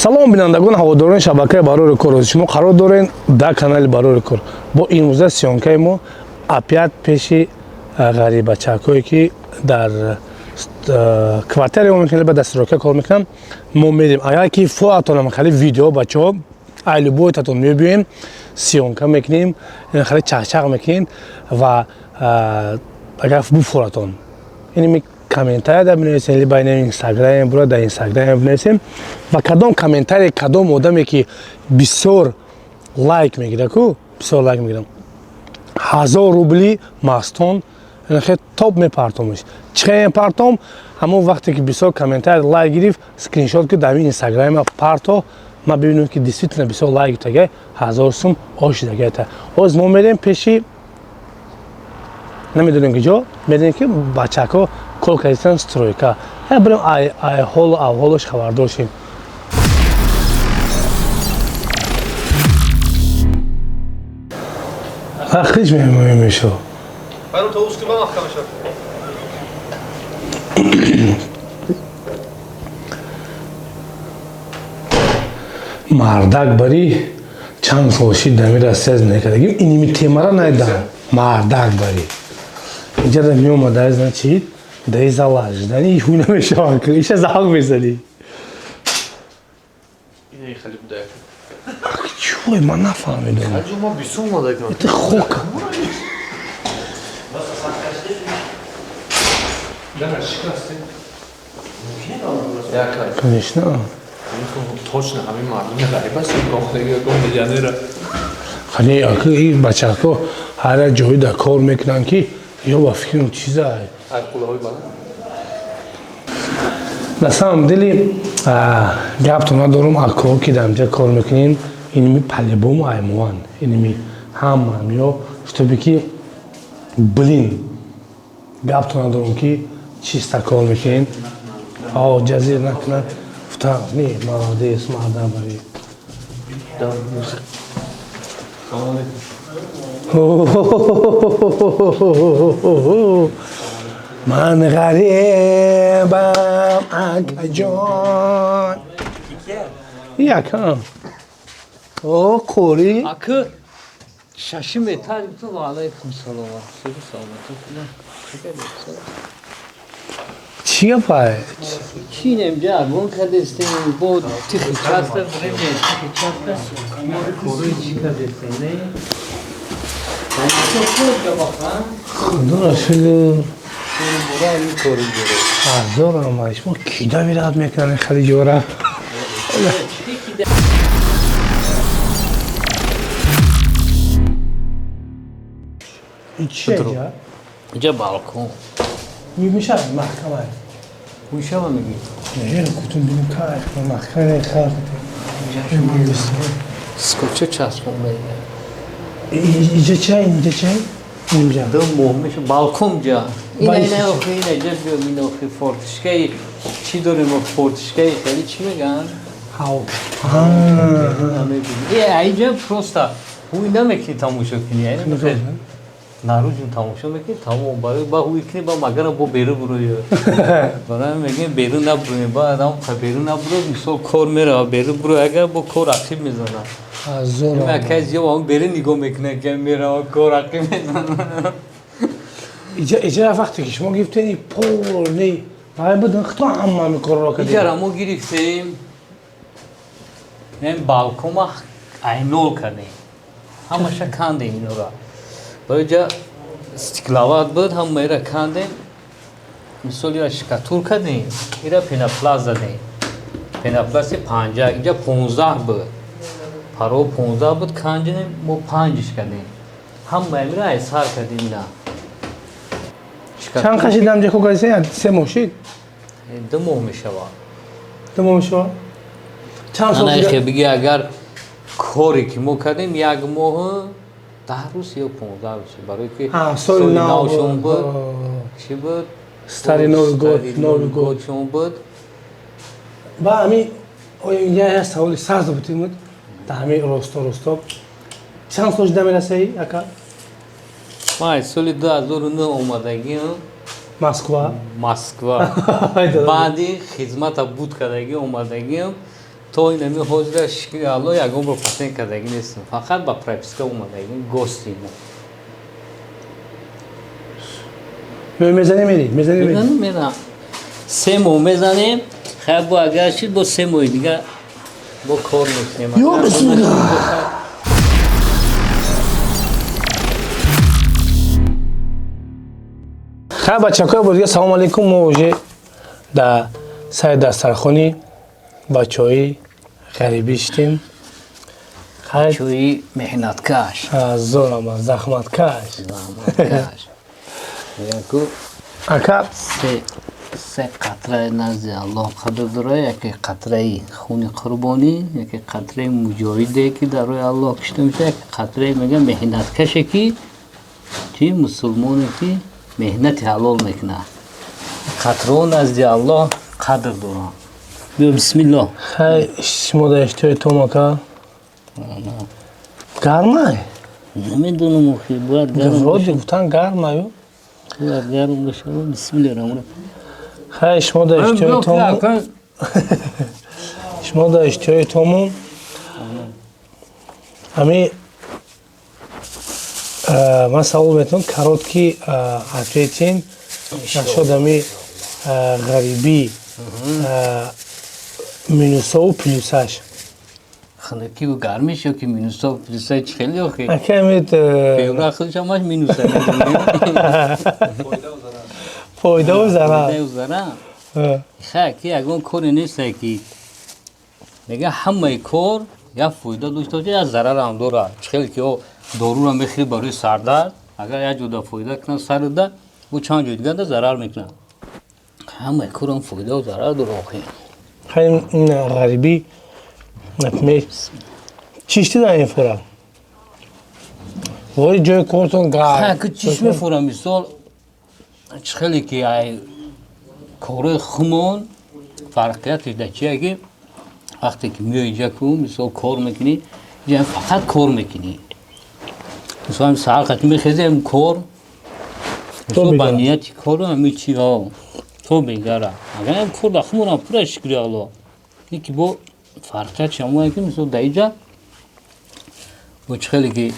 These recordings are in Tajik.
Салом, бинандагон, ҳаводорони шабакаи Барори Кор. Шумо қарор дорен дар канали Барори Кор. Бо имрӯза съёмкаи мо опять пеши ғарибачакҳое, ки дар квартираи мо мекунанд, ба стройка кор мекунанд. Мо мерем, агар ки фоатонам хеле видео, бачаҳо, ай любойтатон мебиёем, съёмка мекунем, хеле чақчақ мекунем. Ва агар буфоратон, инми комментария бинависем, либо инстаграм бура, дар инстаграм бинависем. Ва кадом комментария, кадом одаме ки бисёр лайк мегира ку, бисёр лайк мегирам, 1000 рубли мастон хе топ мепартомш. Чӣ мепартом? Ҳамон вақте ки бисёр комментария, лайк гирифт, скриншот ки дар инстаграма парто, ма бибинем, ки действительно бисёр лайк гирифтага, 1000 сум ошидагата. Ҳоз мо мерем пеши, намедонем ки ҷо мерем, ки бачако кор кардистан, стройка. Бирем, ай ҳолу авҳолаш хабардор шем. Хич меҳмоӣ мешо. Мардак бари чанд сол шид дами Россия зиндагӣ кардагим, иними темара найдам. Мардак бари инҷа меомада, значит, даи зала ждани ҳуй намешавад, иша завқ мезанӣ. Чой, ман нафаҳмидам. Это хок. Конечно. Точно ҳамин мардуми ғариб аст, миллионера. Хани аки ин бачако ҳар як ҷои да кор мекунанд, ки ё ба фикрам чиза. Қулаҳои баланд. На самом деле гаптон надорум, акоҳо ки дар инҷа кор мекунем, иними по-любому аймуан, иними ҳамаам ё чтобы ки, блин, гаптон надорум, ки чиста кор мекунем, ҷазир накунад. Гуфта не, молодец, марда бари. Салом алейкум. Ман ғарибам, акаҷон, якам о қори. Акы шаши метар. Ва алайкум салом. Саломат. Чӣ гапай? Чинем ҷа гон кардестем, бо тихи часто время, тихи часто кори чӣ кардестем, не? Худоро шукр. Ҳазорам шумо кида вират мекунанд хеле ҷора. Чия ҷа? Ҷа балкон. Мешавад маҳкама? Мешава мегӣ? Не, кутун бинем, кай маҳкама халқ. Скотча часпонда. Иҷа чай, инҷа чай? Инҷа. 2 моҳ меша балкон ҷа. Ина, ина, охи, ина ҷа биё, ина, охи, фортишкаи чӣ дорем, фортишкаи хеле чӣ мегӯянд? Ҳав. Инҷа просто ҳуй намекунӣ, тамошо кунӣ. Наружу тамошо мекунӣ, тамом. Барои ба ҳуй кунӣ, ба магара бо беру буроӣ. Барои мегӯем беру набуроем, ба адам беру набуро, мисол кор мерава, беру буро, агар бо кор ақиб мезанад. Акай зиёд ҳам беру нигоҳ мекунад, ки мерава, кор ақиб мезанад. Иҷа вақте ки шумо гирифтени полный вай буд, хто ҳама ҳами корро кардем? Иҷара мо гирифтем, ин балкома айнол кардем, ҳамаша кандем инора. Барои ҷа стекловат буд, ҳама ира кандем. Мисол, ира штукатур кардем, ира пенопласт задем, пенопласти панҷа. Инҷа 15 буд, паро 15 буд, канҷинем, мо панҷиш кардем, ҳама ира айсар кардем ина. Чанд қашидам ҷа кокаси? 3 моҳ шид? 2 моҳ мешавад. 2 моҳ мешавад. Чанд сол? Ана, биги, агар коре ки мо кардем, 1 моҳ 10 рӯз ё 15 рӯз, барое ки соли навшон буд, чӣ буд? Старый Новый год, Новый год шон буд. Ба ҳами я саволи сарз бутимуд да ҳами росто чанд сол шуда мерасаи, ака? Ман соли 2009 омадагиам. Москва? Москва. Баъди хизмата буд кардагӣ омадагиам. То ин ами ҳозира, шукри Алло, ягон бор патент кардагӣ нестем, фақат ба прописка омадагӣ, гости мо. Мезанӣ, мери, мезанӣ, мери. Мезанем, мерам, 3 моҳ мезанем. Хайр, бо агар шид, бо 3 моҳи дига бо кор мекунем. Ё бисмиллаҳ. Хайр, бачакои бозига, салом алейкум. Мо уже дар сари дастархони бачаҳои ғарибӣ шидем. Хайр. Чӯи меҳнаткаш. Зорама, захматкаш. Заҳматкаш. Мегӯям ку. Ака. Се қатраи назди Аллоҳ қадр дора: яке қатраи хуни қурбонӣ, яке қатраи муҷоҳиде, ки дар роҳи Аллоҳ кушта мешавад, яке қатраи, мегӯям, меҳнаткаше, ки чи мусулмоне, ки меҳнати ҳалол мекунад. Қатраҳо назди Аллоҳ қадр доранд. Биё, бисмиллоҳ. Хайр, шумо дар иштиҳои том, ака. Гармай? Намедонам, охи, бояд гарм Вроде бошад. гуфтан гармаю. Бояд гарм бошад. Бисмиллоҳ раҳмон. Хайр, шумо дар иштиҳои тому, шумо дар иштиҳои тому. Ами ман савол метавон, короткий ответин насчёт ами ғарибӣ, минусову плюсаш. Хунукиву гармиш ё ки минусо плюсаи, чӣ хеле охи? Ака, ами Феврал худаш ҳамаш минуса. Фоидаву зарар. Фоидаю зарар. Хай, ки ягон коре несте, ки мега ҳамаи кор як фоида дошта бошад, як зарарам дорад. Чӣ хеле ки о доруро мехӯри барои сардард, агар як ҷода фоида кунад сарда, бо чанд ҷои дигар зарар мекунад. Ҳамаи корам фоидау зарар дорад, охи. Хайр, ин ғарибӣ, например, чиш дида ин фора? Вори ҷои кортон гарм. Ха, ки чиш мефурам, мисол, чӣ хеле ки ай корои хумон фарқиятш дар чие, ки вақте ки меои иҷа ку, мисол, кор мекунӣ, иҷа фақат кор мекунӣ. Мисол, ҳам саҳар қати мехезем, кор, мисол, ба бегара. Нияти кору ҳами чи то бегара. Агар ҳам кор дар хумонам пура, шукри Алло, ин ки бо фарқиятш ҳамое, ки мисол дар иҷа бо чӣ хеле ки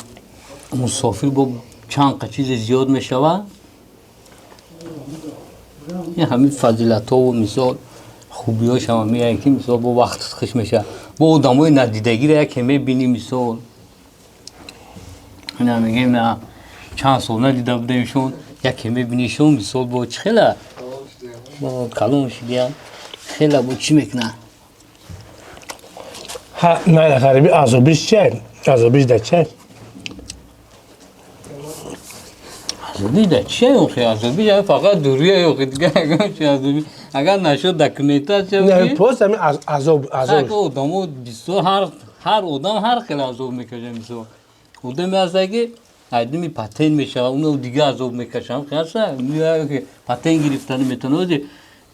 мусофир бо чанд қа чизе зиёд мешавад. Ин ҳамин фазилатҳову, мисол, хубиҳош ҳама меяд, ки мисол бо вақт хуш мешавад, бо одамои надидагиро яке мебинӣ. Мисол, ина мегем, на чанд сол надида будемшон, яке мебинишон, мисол, бо чӣ хела бо калон шидия, хела бо чӣ мекунад. Ҳа, на, ғарибӣ азобиш чия? Азобиш дар чия? Азобӣ да чия, охи? Азобӣ фақат дурия, охи, дигар ягон чи азобӣ агар нашуд, документация. Не, просто ами азоб, азоб. Одамо бисёр, ҳар одам ҳар хел азоб мекашад. Мисол, одаме ҳаста, ки айдими патент мешавад, уно дига азоб мекашад. Ҳаста, патент гирифтани метавонад.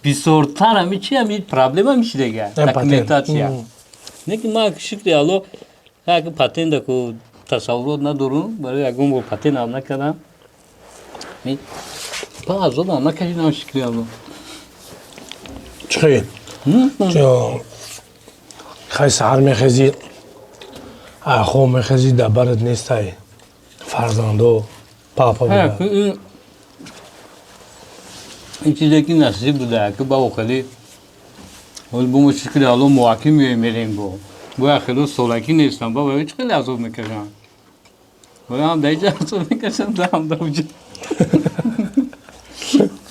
Бисёртар ами чи, ами проблема мешидага документация. Не ки ман, шукри Алло, як патента ку тасаввурот надорум, барои ягон бор патент ам накардам, па азобам накашидам, шукри Алло. Чӣ? Хай, саҳар мехезӣ, хоб мехезӣ, дар барат нестай фарзандо, папа буда. Ин чизе ки насиб буда, ки ба охири ҳол бо мо, шукри Алло, муакки меоем, мерем, бо як хело солакӣ нестам, ба чӣ хеле азоб мекашам. Ҳам дар иҷа азоб мекашам, да ҳам дар уҷа.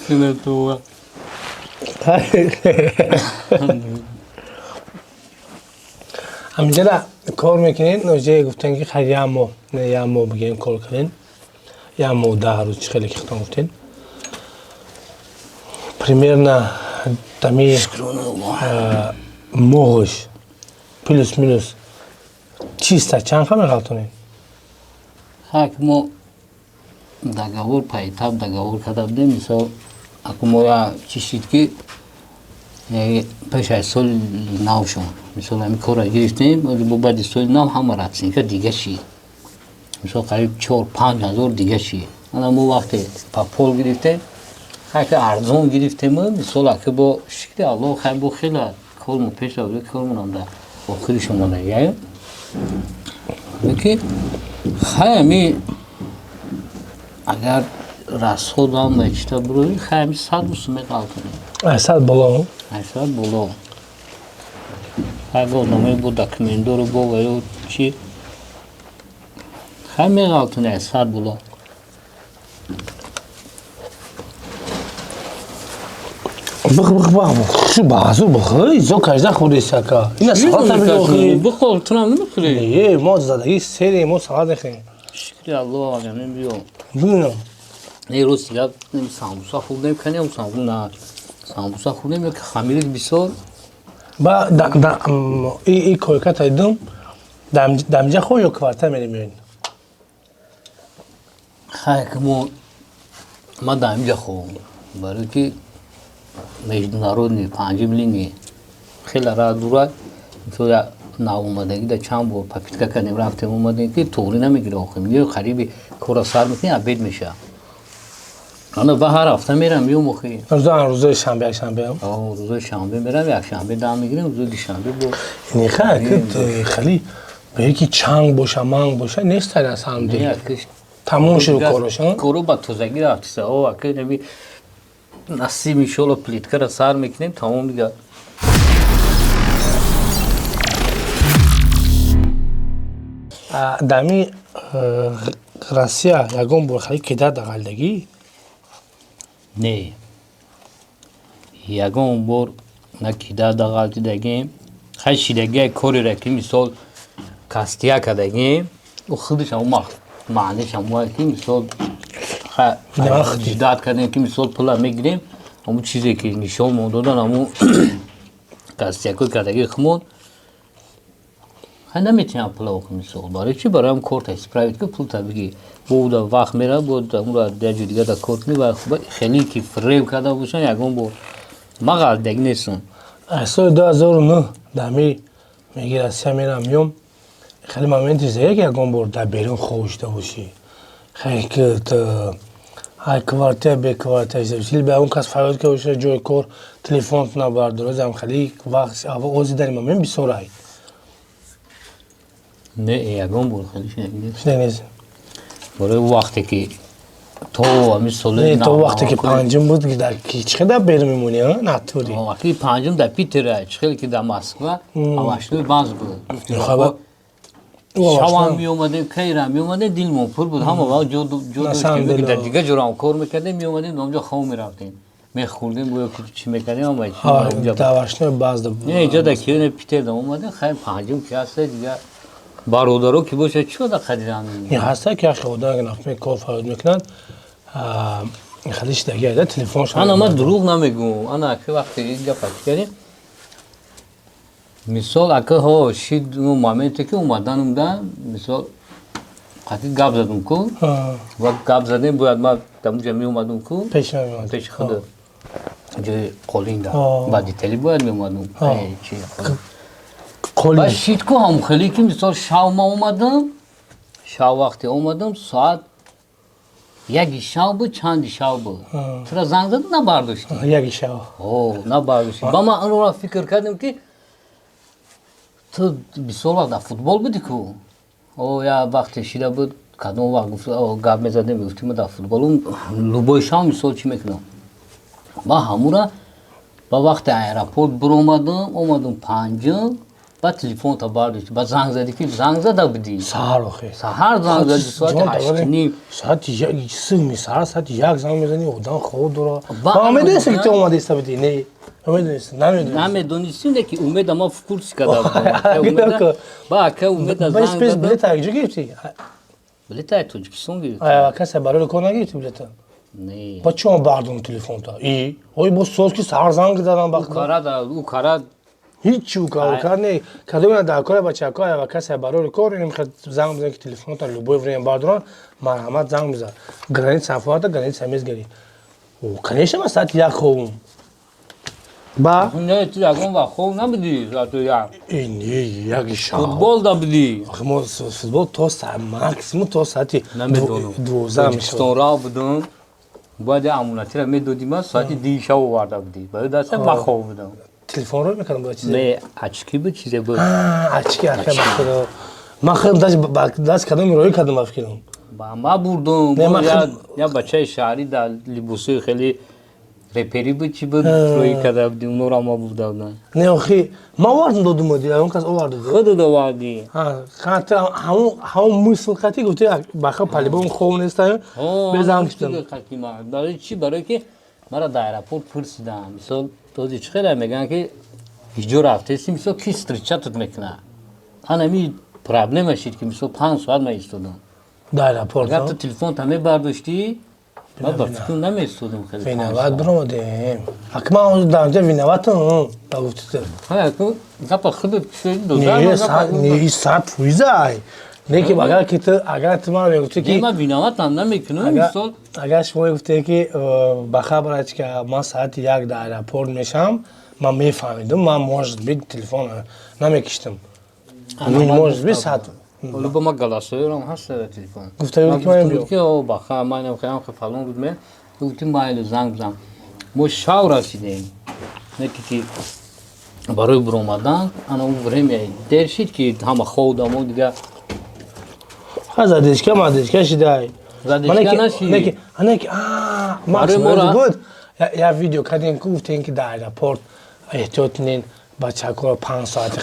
Хеле това. Ҳаминҷара кор мекунед, ноҷае гуфтан, ки хайр, як моҳ, не, як моҳ бигем, кор кардем, як моҳ 10 рӯз, чӣ хеле ки худтон гуфтед, примерно дами моҳш плюс минус чиста чанд қа меғалтонед? Ҳак, мо договор, поэтап договор карда будем. Мисол, аку мо чӣ шид, ки пеш аз соли нав шуд, мисол, ҳамин корро гирифтем, бо баъди соли нав ҳама расценка дига шид. Мисол, қариб 4-5 ҳазор дига шид. Ана мо вақте па пол гирифтем, ҳаки арзон гирифтем. Мисол, аки бо шукри Аллоҳ, хай, бо хела кормон пеш равд, кормонам да. Охириш омадагия. Ки хай ами агар расход ам чита бурои, хай ами 100 бусу меғалтонем. 100 боло? 100 боло. Хай бо одамои бо документдору бо ваё чи хай меғалтоне 100 боло. Бих, бих, бих, шу баъзу бихӯри, зо кажда хӯрдеси, ака. Ина салата бихӯри. Бихӯр, ту нам намехӯрӣ? Не, мо задаги сери, мо салат мехӯрем. Шукри Аллоҳ, яъне биё. Бинам. Не, рости гап, самбуса хӯрдем, канем самбуса на. Самбуса хӯрдем, ё ки хамирит бисёр. Ба да да и койка тайдум, дамҷа хо ё квартал мерем меоин? Хай ки мо ма дамҷа хо. Барои ки международный панҷум линия хеле ра дура, мисол наомадагӣ да чанд бор попытка кардем, рафтем, омадем, ки туғри намегира. Охи меё қариби кора сар мекунӣ, обед меша. Ана ба ҳар ҳафта мерам, меём охи. Рӯзои шанбе, якшанбе? Рӯзои шанбе мерам, якшанбе дам мегирем, рӯзои душанбе бо. Не, хай ки хеле ба яки чанг боша, манг боша, нест на самом деле. Тамом шуд корош, Кору ба тозагӣ рафтиса. О, ака наби насиб, иншоалло, плиткара сар мекунем, тамом дигар. Дами Россия ягон бор хали кида дағалдагӣ? Не, ягон бор на кида дағалтидагем. Хай шидагия корера ки мисол кастия кардагем, ӯ худаш ҳамун маъниш ҳамуа ки мисол ждать кардем, ки мисол пула мегирем, ҳамун чизе ки нишон додан, ҳамун кастиякои кардагии хумон хай наметавонам пула охи. Мисол, барои чи? Барои ҳам корта исправить ки пулта бигӣ, бо уда вақт мера, бо ура дар ҷои дигар да кор кунӣ. Ва хеле ки фиреб карда бошан, ягон бор ма ғалатдагӣ нестам. Аз соли 2009 дами меги Россия мерам, меём, хеле моменти зея ки ягон бор дар берун хоб шуда бошӣ, хеле ки ҳай квартира бе квартира шуда, ба ягон кас фарёд карда боша, ҷои кор телефонат набардора, зам хеле вақт ози дар момент бисёр ай. Не, ягон бор хеле шудагӣ нест. Шуда нест. Барои вақте ки то ҳамин соли То вақте ки панҷум буд, чӣ қадар берун мемонӣ натури? Вақти панҷум дар Питер, чӣ хеле ки дар Москва овощной баз буд, шавам меомадем, кайрам меомадем, дилмон пур буд. Ҳама вақт ҷо доштем, ки дар дигар ҷорам кор мекардем, меомадем, онҷо хоб мерафтем, мехӯрдем, гӯё ки чӣ мекардем, ҳама. Овощной баз. Не, иҷо дар киёне Питер да омадем. Хай, панҷум ки ҳаста, дигар бародаро ки бошад, чӣ да қадиран. Ҳаста ки яхе одам например кор фарёд мекунанд, хеле шидаги айда телефон. Ана ман дурӯғ намегӯм. Ана аки вақте ин гапа чӣ кардем, мисол, ака ҳо шид моменте ки омаданум да мисол қатъи гап задум ку ва гап задем, бояд ман дамуҷа меомадум ку пеши худ ҷои қолинда ба детали бояд меомадум. Шид ку ҳам хеле ки мисол шав ма омадам, шав вақте омадам, соат яки шав буд, чанди шав буд, тура занг задам, набардоштӣ. Яки шав. Набардоштӣ. Ба ман онро фикр кардем, ки ту бисёр вақт дар футбол будӣ ку. О, я вақте шида буд, кадом вақт гуфт, гап мезадем, мегуфтӣ ма дар футболум любой шав мисол чӣ мекунам. Ба ҳамура ба вақте аэропорт биромадам, омадам панҷум, ба телефонта бардошти, ба занг задӣ, ки занг зада будӣ. Саҳар охе. Саҳар занг задӣ, соати 8:30. Соати сими саҳар, соати 1 занг мезанӣ, одам хоб дора. Ба медонисти, ки ту омадаиста будӣ? Не, намедонисти, намедонисти. Намедонистим, не, ки Умеда ма в курсе карда будам. Ба ака Умеда занг задам. Билета якҷо гирифтӣ? Билета Тоҷикистон гирифтам. Касе барои кор нагирифтӣ билета? Не. Ба чӣ он бардум телефонта? И ой, бо соз ки саҳар занг задам. Ба ӯ кара. Ҳичи ӯ кор не кадом дар кори бачако ва касе барои кор ин занг бизан, ки телефонта любое время бардоран, марҳамат, занг бизан. Граница фоата, граница мезгари. Конечно, ман соати 1 хобум. Ба Не, ту ягон вақт хоб набудӣ соати 1. Не, яки шаб. Футбол да будӣ. Мо футбол то максимум то соати 12. Тоҷикистон рав будум, бояд амунатира медодӣ, ман соати 2 шаб оварда будӣ, барои даста ман хоб будам. Телефон ро мекардам бо чизе. Не, очки буд, чизе буд. Очки, ака, ба худо. Ман худам даст кардам, роӣ кардам, ба фикрам. Ба ма бурдум. Не, ман Я бачаи шаҳрӣ дар либосои хеле реперӣ буд, чӣ буд, роӣ карда будем, онора ма бурда будам. Не, охи, ман овардам, додум, он кас овард. Худат овардӣ. Ҳамон мисл қати гуфти, баха, по-любому хоб нестаю, безанг киштам. Барои чӣ? Барое ки мара дар аэропорт пурсидам, мисол, този чӣ хеле мегӯянд, ки ҳиҷо рафтеси, мисол, ки встречать мекунад. Ҳанами проблема шид, ки мисол 5 соат ман истодам. Дар аэропорт. Агар ту телефонта мебардоштӣ, ман ба фикр намеистодам хеле. Виноват биромадем. Ака, ман дар онҷа виноватам, ба гуфти ту. Гапа худат. Не, 100% ай. Не, ки агар ки ту, агар ту ман мегуфти ки ман виноватам намекунам, мисол. Агар шумо мегуфте, ки ба хабарат, ки ман соати 1 дар аэропорт мешавам, ман мефаҳмидум, ман, может быть, телефон намекиштам, может быть, саат. Ҳоло ма голосовойрам ҳаст дар телефон. Гуфта буд, ки ман биё. Ки о, баха, ман хелам фалон рӯз ме гуфти, майли, занг бизан. Мо шав расидем, не ки барои буромадан ана он время дер шид, ки ҳама хобдамо дига. Задержка мадержка шидай. Задержка нашид. Анеки макс буд, я видео кардем, ки гуфтем, ки дар аэропорт эҳтиёт кунен, бачакоро 5 соати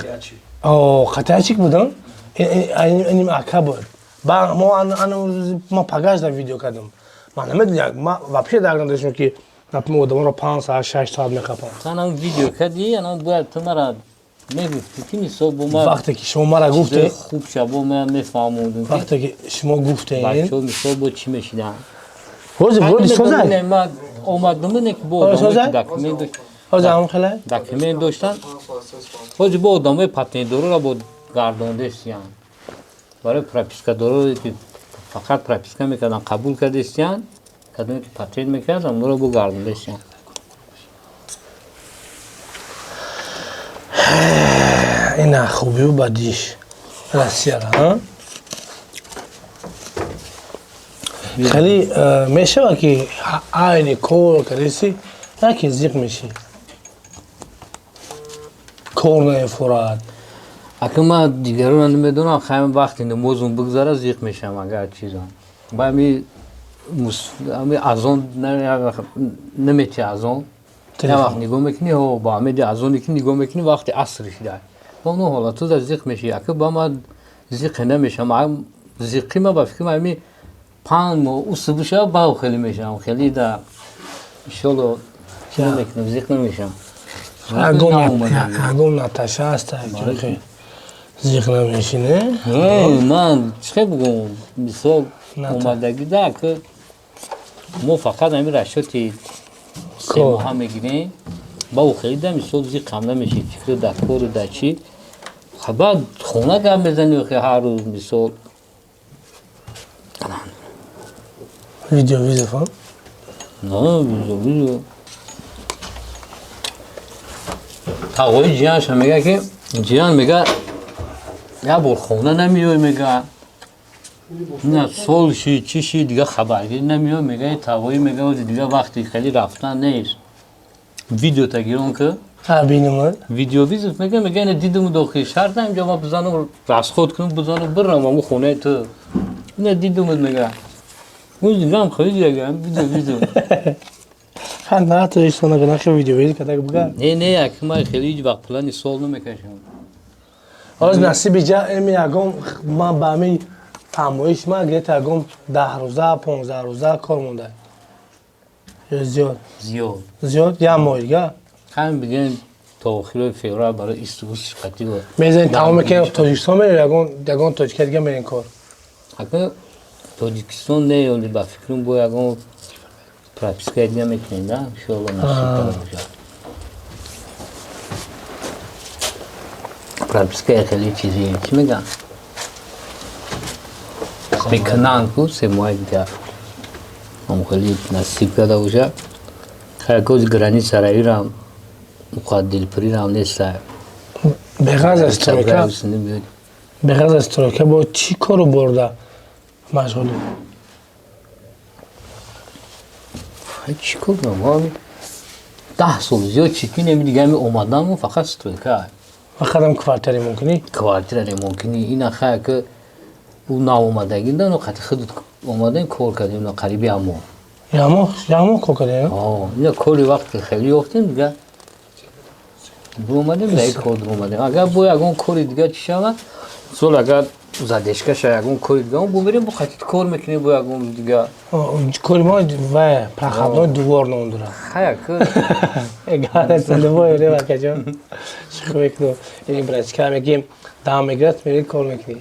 қатаячик будам, иним ака буд. Ба мо ана ма пагаш дар видео кардам. Ман намедонам, ма вообще дар надоштам, ки например одаморо 5 соат, 6 соат мехапам. Анам видео кардӣ, анам бояд ту мара мегуфтӣ, ки мисол бо ма. Вақте ки шумо мара гуфте, хуб шабо ман мефаҳмондум. Вақте ки шумо гуфтем, бачаҳо мисол бо чӣ мешиданд? Ҳозир вроде созай. Ман омадум, не, ки бо одамое документ дошт. Ҳозир ҳамон хеле документ доштанд, ҳозир бо одамои патентдороро бо гардондестиянд. Барои пропискадоро, ки фақат прописка мекарданд, қабул кардестиянд, кадоме ки патент мекард, онро бо гардондестиянд. Ина хубию бадиш Россияра хеле мешавад, ки айни кор кардеси, на ки зиқ мешӣ, кор намефурад. Ака, ман дигарона намедонам, хайм вақти намозум бигзара, зиқ мешавам. Агар чизон ба ами азон намети, азон як вақт нигоҳ мекунӣ, ҳо, ба амеди азоне ки нигоҳ мекунӣ, вақти аср шида, ба он ҳолату да зиқ мешӣ. Ака, ба ман зиқе намешавам. Зиқи ма, ба фикри ма, ами 5 моҳ усу бишава, бав хеле мешавам, хеле да, иншолло, намекунам, зиқ намешавам. Ягон Наташа ҳаста, зиқ намешине? Ман чӣ хел бугум, мисол, омадагӣ да, ки мо фақат ҳамин расчёти 3 моҳа мегирем, ба ӯ хеле да, мисол, зиқам намеши, фикри дар кору дар чӣ, баъд хона гап мезанӣ ҳар рӯз, мисол. Видео вызов. Видео видео. Тағои ҷиянша мега, ки ҷиян мега, як бор хона намеёй, мега, на сол ши, чӣ ши, дига хабаргирӣ намеёй, мега. Тағоӣ мега, ози дига вақти хеле рафтан нест, видеота гирон ки. Бинам. Видео вызов, мега, ина дидуму дохили шарта инҷо ма бизанам, расход кунам, бизанам, бирам аму хонаи ту, ина дидумуд, мега, оз дигам хеле дига видео вызов. На, то истона гунахи видео вызов кадак буга. Не, як ма хеле ҳеҷ вақт плани сол намекашам. Ҳоз насиби ҷа эми ягон, ман ба ҳамин фаҳмоиш, ма где-то ягон 10 рӯза, 15 рӯза кор монда ё зиёд? Зиёд. Зиёд, як моҳ дига. Ҳамин бигем, то охирои феврал барои исту шиқатӣ. Мезанем, тамом мекунем, Тоҷикистон мерем, ягон тоҷика дига мерем кор? Ака, Тоҷикистон не, оли ба фикрам бо ягон прописка дига мекунем да, иншоалло, насиб карда бошад. Прописка хеле чизи чӣ мегӯянд, мекунанд ку, 3 моҳи дига ам хеле насиб карда бошад. Хайкози граница равирам муқаддилпурирам неста. Беғарз аз стройка, беғарз аз стройка бо чӣ кору борда машғулӣ? Чӣ кор? 10 сол зиёд чид, ки неми дига ами омаданмон фақат стройка. Фақат ам квартира ремонт кунӣ? Квартира ремонт кунӣ. Ина хая ки ӯ наомадагӣ да, қати худат омадем, кор кардем на қариби ҳамо. Ямо кор кардем? Ина кори вақти хеле ёфтем, дига буромадем, дар кор дуромадем. Агар бо ягон кори дига чӣ шавад, мисол, агар задержка ша, ягон кори дига бумерем, бо қатит кор мекунем, бо ягон дига. Кори мо ва проходной двор ном дорад. Хая ки ревакаҷон, шӯхӣ мекунам. Ин брачка мегим, дам мегирад, мери, кор мекунӣ.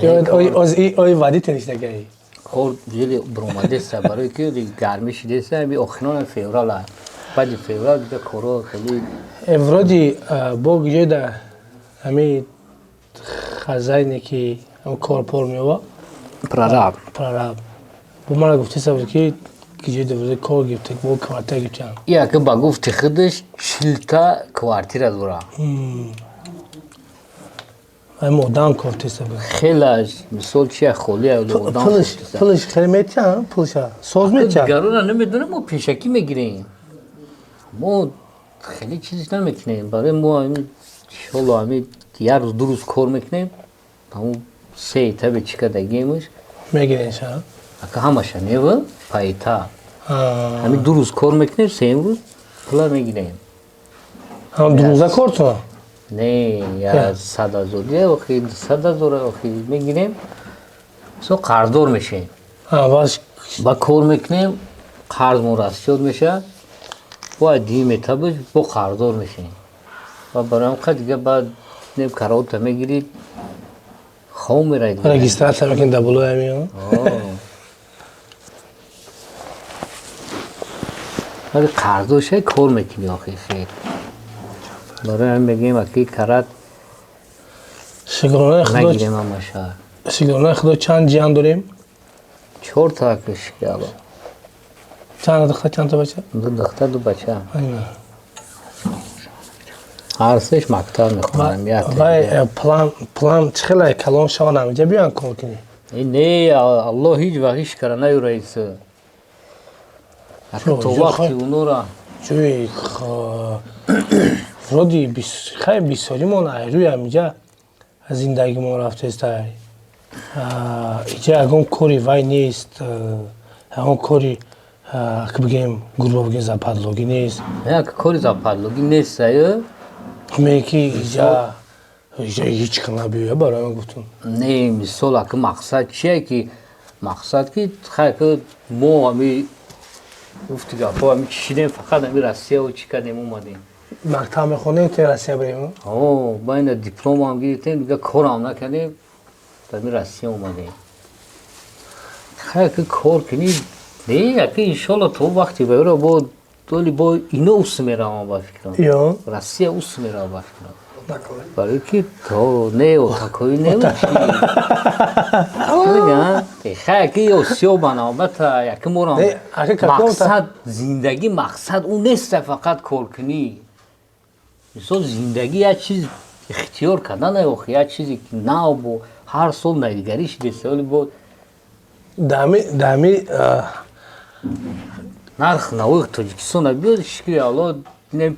Ой, водитель иштагаи. Кор ҷели буромадеста, барои ки гармӣ шидеста, ами охирона феврала, баъди феврал дига коро хеле. Вроде бо ҷойда ҳами хозяине ки кор пор меова. Прораб. Прораб бо мара гуфтеста буд, ки ҷойда вроде кор гирифта, бо квартира гирифтан. Яке ба гуфти худаш 40-та квартира дора. Ами одам кофтеста буд. Хелаш мисол чи холи. Пулш хеле метиҳан, пулша соз метиҳан. Дигарона намедонам, мо пешакӣ мегирем, мо хеле чизиш намекунем. Барои мо иншолло ами як рӯз, 2 рӯз кор мекунем, ҳамун се этапе чӣ кардагиемш. Мегиренша? Ака, ҳамаша нева, поэтап. Ҳамин 2 рӯз кор мекунем, сеюм рӯз пула мегирем. 2 рӯза кортона? Не, я 100 000, я охи 100 000 охи мегирем, со қарздор мешем. Ба кор мекунем, қарзмон расчёт мешавад, бояд дуюм этапаш бо қарздор мешем ва барои ҳам дига баъд нем карота мегирид, хом меравид. Регистрация мекунед дар болои ҳамин. Вале қарздор шавӣ, кор мекунӣ охи хел. Барои ҳамин мегӯем, аки карат Шукронаи Худо. Нагирем ҳамаша. Шукронаи Худо, чанд ҷиян дорем? Чорта, аки, шукри. Чанд духтар, чандта бача? Ду духтар, ду бача. Ҳар сеш мактаб мехонам. Вай план чӣ хеле калон шаванд, ҳаминҷа биёянд, кор кунӣ? Не, Аллоҳ ҳеҷ вақт ҳеҷ кара наюраиса. То вақти унора. Ҷои вроде хай бисёримон айрӯи ҳаминҷа зиндагимон рафтеста. Иҷа ягон кори вай нест, ягон кори, бигем, грубо бигем, западлогӣ нест. Як кори западлогӣ нест, аю. Ме ки иҷа ҳеҷ кар набиёя, барои ман гуфтум. Не, мисол, аки мақсад чие, ки мақсад ки хай ки мо ами гуфти гапҳо ами чишидем, фақат ами Россияву чӣ кардем, омадем. Мактаб мехонем, то Россия барем. О, байна дипломам гирифтем, дига корам накардем, ами Россия омадем. Хай ки кор кунӣ, не, аки иншолло то вақти баёра бо доли бо ино ус меравам, ба фикрам. Ё? Россия ус меравам, ба фикрам. Барои ки то не такои не хай ки осиё ба навбата яки морам. Мақсад зиндагӣ, мақсад ӯ неста фақат коркунӣ. Мисол, зиндагӣ як чиз ихтиёр кардан, охи як чизе ки нав, бо ҳар сол навигарӣ шидеста, вале бо дами нарх навои Тоҷикистона биёд, шукри Алло,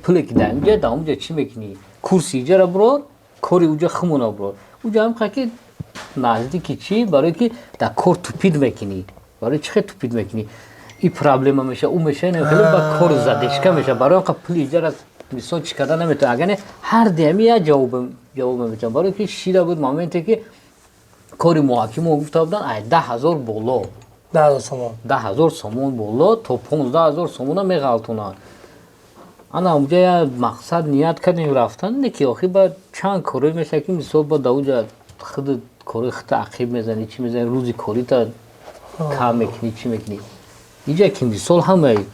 пуле ки дар инҷа, дар онҷа чӣ мекунӣ? Курси иҷара бирор, кори уҷа хумона бирор. Уҷа ҳам ки наздики чӣ, барое ки дар кор тупить мекунӣ. Барои чӣ хел тупить мекунӣ? И проблема меша, ӯ меша, хеле ба кор задержка меша. Барои он пули иҷара мисол чӣ карда наметавон. Агар не, ҳар диами як ҷавоб метавон. Барое ки шида буд моменте ки кори муҳакимо гуфта буданд, ай 10 000 боло. 10 000 сомон. 10 000 сомон боло, то 15 000 сомона меғалтонанд. Ана унҷа як мақсад ният кардем рафтан, не ки охи ба чанд корое мешавад, ки мисол ба дар уҷа худ корои худта ақиб мезанӣ, чӣ мезанӣ, рӯзи корита кам мекунӣ, чӣ мекунӣ. Иҷа ки мисол ҳамаи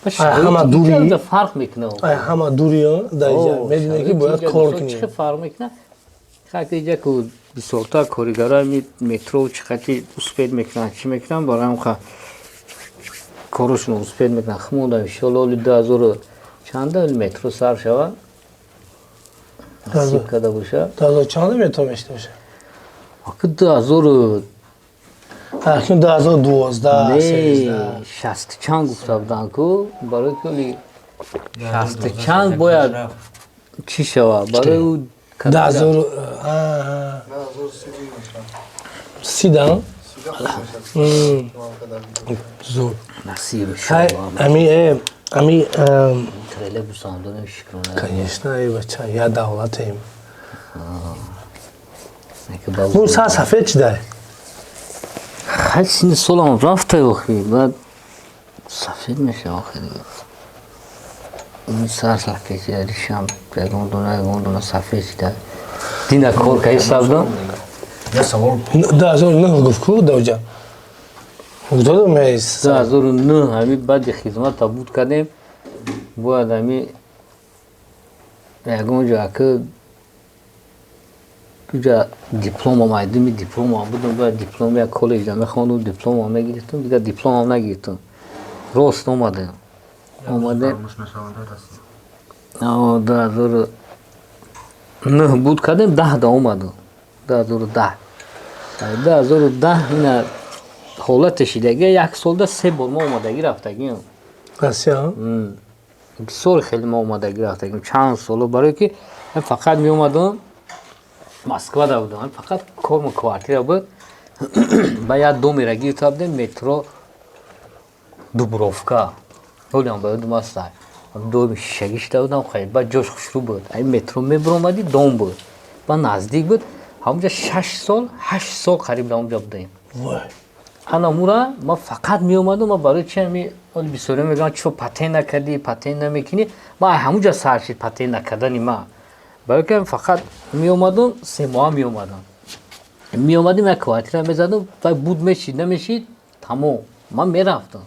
ҳама дури фарқ мекунад. Ҳама дури дар иҷа медонӣ, ки бояд кор кунӣ. Чӣ фарқ мекунад? Хаки иҷа ку бисёртар коригарои метро чӣ қати успеть мекунанд, чӣ мекунанд, барои ҳам корошон успеть мекунанд. Хумонда, иншолло, оли 2000 чанда метро сар шавад, насиб карда боша. 2000 чанда метро мешта боша? Аки 2000 Акун 2012. Не, шасту чанд гуфта буданд ку, барои ки оли Шасту чанд бояд чӣ шава барои ӯ. Даҳазору си да зур. Насиб. Ами ами. Троллейбусам дорем, шукрона. Конечно, эй бача, я давлатем. Ну са сафед чи дай? Хай, сини солам рафта охи, баъд сафед меша охи. Ин сар сафед шида, ришам ягон дона, ягон дона сафед шида. Дина кор каи сабдам. Я савол. 2009 гуфт ку давҷа. Додам. 2009 ҳами баъди хизмата буд кардем, бояд ҳами ягон ҷо ака уҷа дипломам, айдими дипломам будам, бояд диплом як коллеҷда мехондум, дипломам мегирифтам, дигар дипломам нагирифтам, рост омадем, омадем 2009 буд кардем, 10-да омадам, 2010, 2010 ина ҳолате шидаги, як солда се бор ма омадагӣ рафтагиам. Россия? Бисёр хеле ма омадагӣ рафтагим чанд соло, барое ки фақат меомадам, Москвада будам, фақат кормо квартира буд, ба як домера гирифта будем, метро Дубровка, ҳолиам ба ёдум аст, доми шишагӣ шида будам, хеле ба ҷош хушрӯ буд, ай метро мебуромадӣ, дом буд, ба наздик буд, ҳамонҷа 6 сол, 8 сол қариб дар онҷа будем. Анамура ма фақат меомадам. Ма барои чи ами оли бисёре мегӯям, чо патент накардӣ, патент намекунӣ? Ма ҳамунҷа сар шид патент накардани ма, барои ки фақат меомадам, 3 моҳа меомадам, меомадем, як квартира мезадам, вай буд мешид, намешид, тамом, ман мерафтам,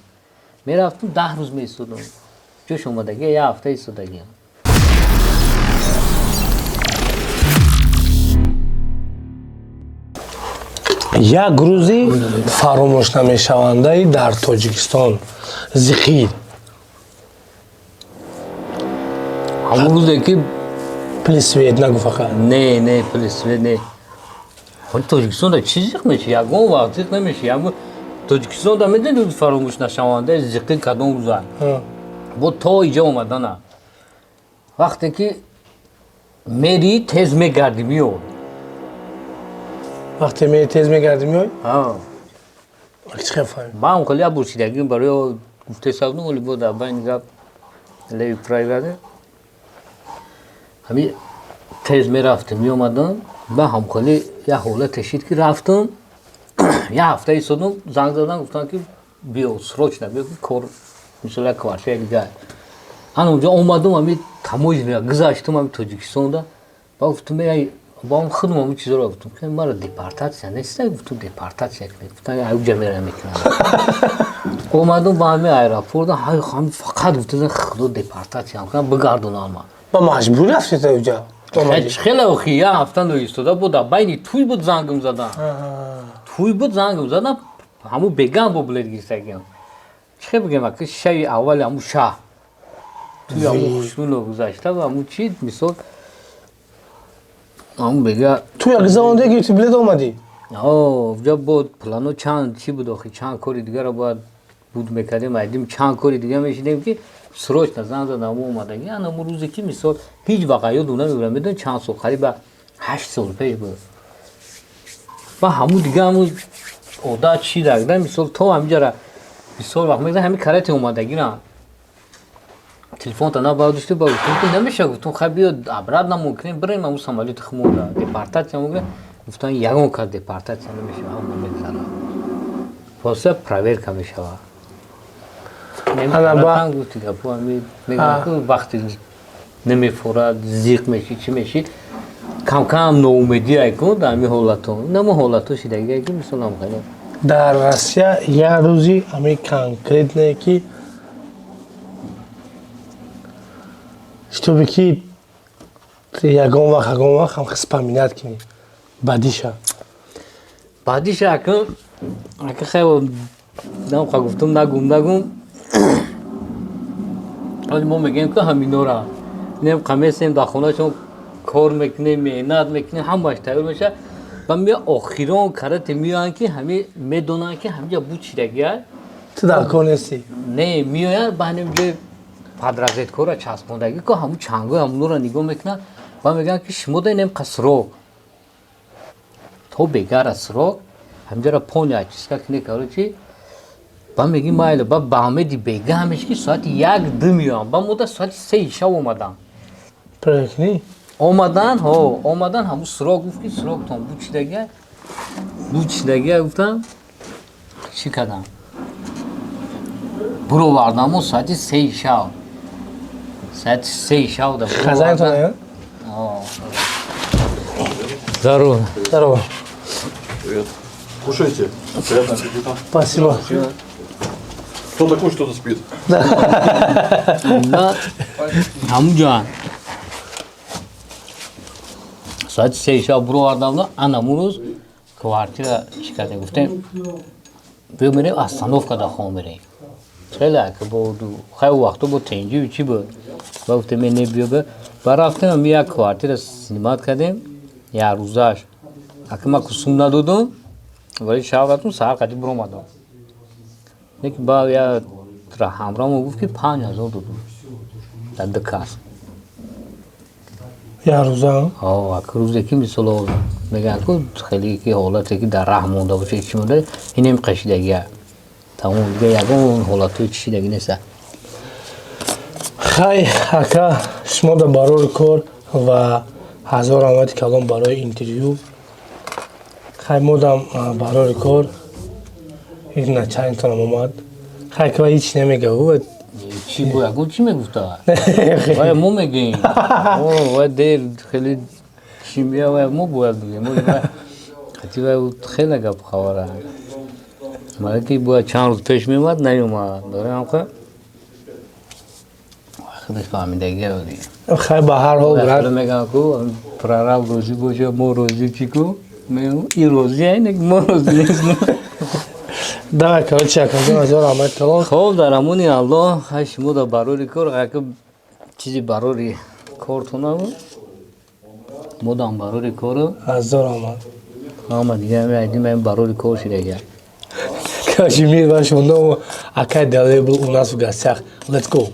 мерафтам, 10 рӯз меистодам, ҷош омадагӣ як ҳафта истодагиам. Як рӯзи фаромӯш намешавандаи дар Тоҷикистон зиқӣ. Ҳамон рӯзе ки Пули свет нагу фақат. Не, не, пули свет не. Тоҷикистонда чӣ зиқ меши? Ягон вақт зиқ намеши. Тоҷикистонда медони рӯзи фаромӯш нашавандаи зиқӣ кадом рӯза? Бо то иҷа омадана, вақте ки мери, тез мегардӣ, меёй. Вақте мери, тез мегардӣ, меёй? Чӣ хел фаҳмид? Ман хеле як бор шидагим барои гуфтесабдум, оли бо дар байни гап леви прайваде ҳами тез мерафтем, меомадам, ба ҳамхеле як ҳолате шид ки рафтам, як ҳафта истодам, занг задам, гуфтам ки биё, срочно биё, ки кор, мисол, як квартира дигар. Ан онҷо омадам, ами таможня гузаштам, ами Тоҷикистонда, ба гуфтам, ба худам ами чизоро гуфтам, ки мара депортатсия неста, гуфтам, депортатсия кунед, гуфтам, уҷа мера мекунам. Омадам ба ҳами аэропорт, ҳами фақат гуфтам, худо депортатсия кунам, бигардонам ма. Ба маҷбур рафтед уҷа? Хеле охи, як ҳафта ноистода буд, дар байни тӯй буд, зангм задан, тӯй буд, зангм задан, ҳамун бегам бо билет гирифтагиам. Чӣ хел бигем, ака, шави аввали ҳамун шаҳр тӯй ҳамун хушрӯ гузашта ва ҳамун чи, мисол, ҳамун бега. Ту як замонда гирифти билет, омадӣ? Уҷа бо плано чанд чӣ буд охи, чанд кори дигарро бояд буд мекардем, айдим чанд кори дига мешидем, ки срочно занг задам, омадаги. Анамун рӯзе ки, мисол, ҳеҷ вақт ёдум намебарам, медонӣ, чанд сол, қариба 8 сол пеш буд, ба ҳамун дига ҳамун одат шидагда, мисол, то ҳамиҷара бисёр вақт мегза, ҳами карете омадагира телефонта набардошти, ба гуфтум ки намеша, гуфтум, хай биё, обратно мумкин бирем ҳамун самолёти хумонда, депортатсия мумкин. Гуфтан, ягон кас депортатсия намешава, ҳама мегзара, просто проверка мешава. Гуфти гапу мегӯям, вақти намефорад, зиқ меши, чӣ меши, камкам ноумедӣ айкун дар ҳами ҳолато, намо ҳолато шидагия ки, мисол, хеле. Дар Россия як рӯзи ҳами конкретное ки, чтобы ки ягон вақт ҳам вспоминать кунӣ бадиша. Бадиша, акун, ака, хай, намха гуфтум, нагум, нагум. Ҳоли мо мегӯем ки ҳаминора нем қамесем, дар хонаашон кор мекунем, меҳнат мекунем, ҳамааш тайёр мешавад ва мея охирон карате меоянд, ки ҳами медонанд, ки ҳамиҷа буд шидагия. Ту дар кор нестӣ. Не, меоянд ба ҳамин ҷои. Под розеткора часпондагӣ ко, ҳамун чангои ҳамунора нигоҳ мекунанд ва мегӯянд, ки шумо да инем қа срок то бегара срок ҳамҷара пони очистка кне. Короче, ба меги майла, ба баҳмеди бега ҳамеш ки соати 1-2 меоям, ба мода соати 3 шав омадам. Проектни. Омадан, ҳо, омадан, ҳамун срок гуфт, ки сроктон бучидагия, бучидагия. Гуфтам, чӣ кардам, буровардамо соати 3 шав, соати 3 шав да. Хозяинтон. Здорово. Здорово. Привет. Кушайте. Приятного аппетита. Спасибо. Кто-то кушает, кто-то спит. На ҳамунҷоан соати 3 шав буровардам. Анамун рӯз квартира чӣ кардем, гуфтем, биё мерем остановка да хом мерем. Хеле бо хай вақто бо тенҷи чӣ буд. Ба гуфтем, не, биё, ба рафтем, як квартира снимать кардем як рӯзаш. Аки ма кусум надодум, вале шав рафтум, саҳар қади буромадам. Лекин ба я ҳамроҳмо гуфт, ки 5000 додум дар ду кас. Як рӯза? Аки рӯзе ки, мисол, мегӯянд ку, хеле ки ҳолате ки дар раҳ монда боша, чӣ монда, инем қашидагия, тамом, дига ягон ҳолатҳои чишидагӣ неста. Хай, ака, шумо да барори кор ва ҳазор раҳмати калом барои интервю. Хай, модам барори кор, начальнитонам омад. Хай, ка ҳеч намега. Чӣ бо ягон чӣ мегуфта? Вай мо мегӯем, вай дер хеле чӣ мея, вай мо бояд бигӯем. Хати вай хеле гап хабара маки бояд чанд рӯз пеш меомад, наёмад, дорем ҳамқа худаш фаҳмидагия. Хай, ба ҳар ҳол, брат. Мегӯям ку, прораб розӣ боша, мо розӣ, чӣ ку, и розӣ, айнак мо розӣ нест. Давай, короче, акаҷон, ҳазор раҳмати калом. Хоб, дар амони Аллоҳ. Хай, шумо да барори кор, ака, чизи барори кортон набуд, мо дам барори кору. Ҳазор раҳмат. Ҳама дига айдим барори кор шидага. Короче, мир вашему дому. Акай Далер был у нас в гостях. Let's go.